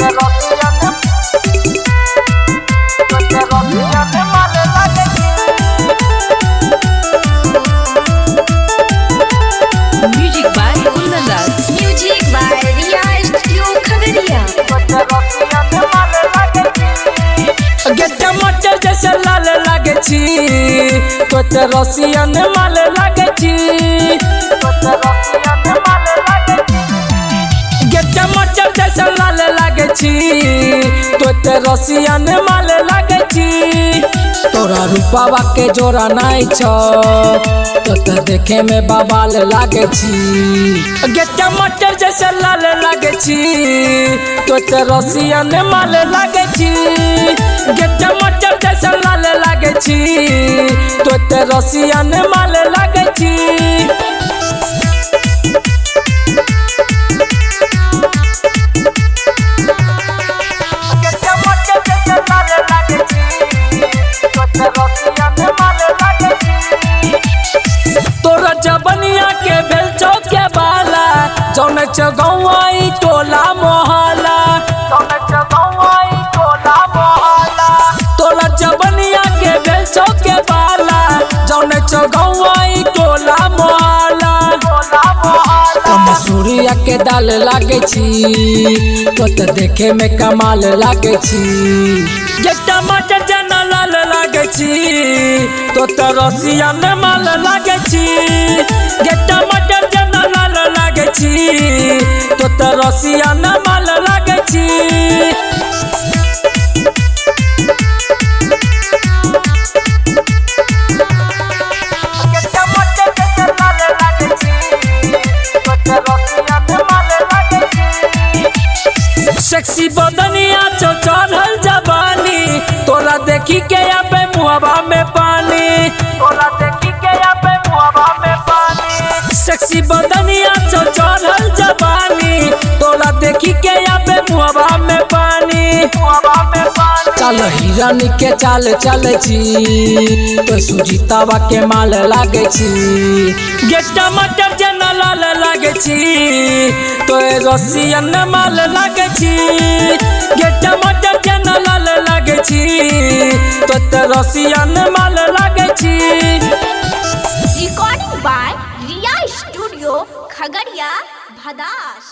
Music by Kundan Raj. Music by Riya studio Khagaria. गे टमाटर जैसे लाल लागे छी, तो ते रसियन माल लागे छी। गे टमाटर जैसे लाल लागे छी, तो ते रसियन माल लागे छी। तोरा रूपावा के जोड़ा नहीं छो, तो ते देखे में बवाल लागे छी। गे टमाटर जैसे लाल लागे छी, तो ते रसियन माल लागे छी। गे टमाटर जैसे लाल लागे छी, तो ते रसियन माल लागे छी। तोरा जबनिया के भेल चौके बाला, जौन चौगौआई टोला मोहल्ला। तोरा जबनिया के भेल चौके बाला, जौन चौगौआई टोला मोहल्ला। मसूरिया के दाल लागे छी, तो ते देखे में कमाल लागे छी। गे टमाटर जेना लाल लागे छी, तो ते रसियन माल लागे छी। गे टमाटर जेना लाल लागे छी, तो ते रसियन माल लागे छी। सेक्सी बदनिया चो चढ़ल जवानी, तोरा देखी के आबे मुहबा में पानी। तोरा देखी के आबे मुहबा में पानी। सेक्सी बदनिया चो चढ़ल जवानी, तोरा देखी के आबे मुहबा में पानी। चल हिरन के चाल चले छी, तो सुजीतावा के माल लागे छी। गे टमाटर जेना लाल लागे छी, तो रसियन माल लागे छी। गे टमाटर जेना लाल लागे छी, तो रसियन माल लागे छी। Recording by Riya studio Khagaria Bhadas.